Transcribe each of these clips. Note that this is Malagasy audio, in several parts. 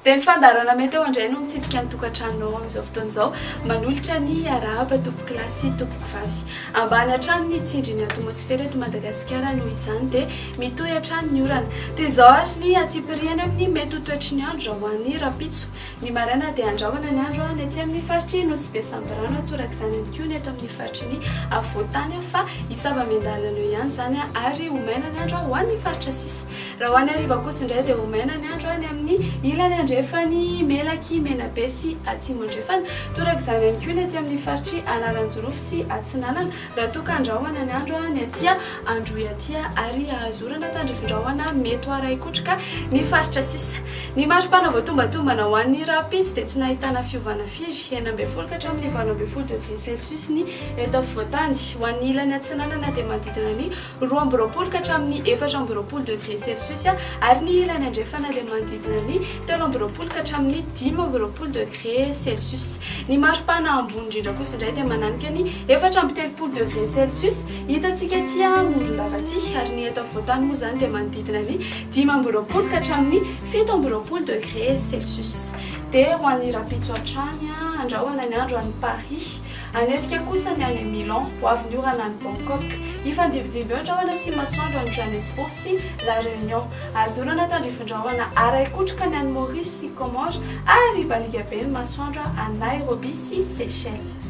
Dia ny fandaharana Météo indray no mitsidika ny tokantranonao amin'izao fotoana izao, manolotra ny arahaba tompokolahy sy tompokovavy. Ambany hatrany ny tsindrin'ny atmosfera eto Madagasikara noho izany dia mitohy hatrany ny orana. Toy izao ary ny antsipiriany amin'ny mety ho toetry ny andro ho an'ny rahampitso. Ny maraina dia andrahona ny andro any aty amin'ny faritr'i Nosy Be Sambirano, torak'izany ihany koa ny eto amin'ny faritry ny afovoan-tany fa hisava miandalana eo ihany izany ary ho maina ny andro ho an'ny faritra sisa. Raha ho an'ny hariva kosa indray dia ho maina ny andro any amin'ny ilany andrefan'i Melaky, Menabe sy Atsimo Andrefana. Torak'izany ihany koa ny aty amin'ny faritr'i Analanjirofo sy Atsinanana. Raha toa ka andrahona ny andro ny aty Androy aty ary hahazo orana tandrifin-drahona mety ho arahi-kotroka ny faritra sisa. Ny maripana voatombatombana ho an'ny rahampitso dia tsy nahitana fiovana firy, 16 ka hatramin'ny 18 degré celsius ny eto afovoan-tany. Ho an'ny ilany atsinanana dia manodidina ny 22 ka hatramin'ny 24 degré celsius ary ny ilany andrefana dia manodidina ny 23 ka hatramin'ny 25 degré celsius. Ny maripana ambony indrindra kosa indray dia mananika ny 34 degré celsius hitantsika aty Morondava aty ary ny eto afovoan-tany moa izany dia manodidina ny 25 ka hatramin'ny 27 degré celsius. Dia ho an'ny rahampitso hatrany, andrahona ny andro any Paris. Hanerika kosa ny any Milan, ho avy ny orana any Bangkok. Hifandimbidimby eo ny rahona sy masoandro any Johannesburg sy La Réunion. Azo orana tandrifin-drahona arahi-kotroka ny any Maurice sy Comores ary hibaliaka be ny masoandro any Nairobi sy Seychelles.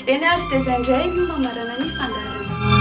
Eny ary dia izay indray no mamarana ny fandaharana.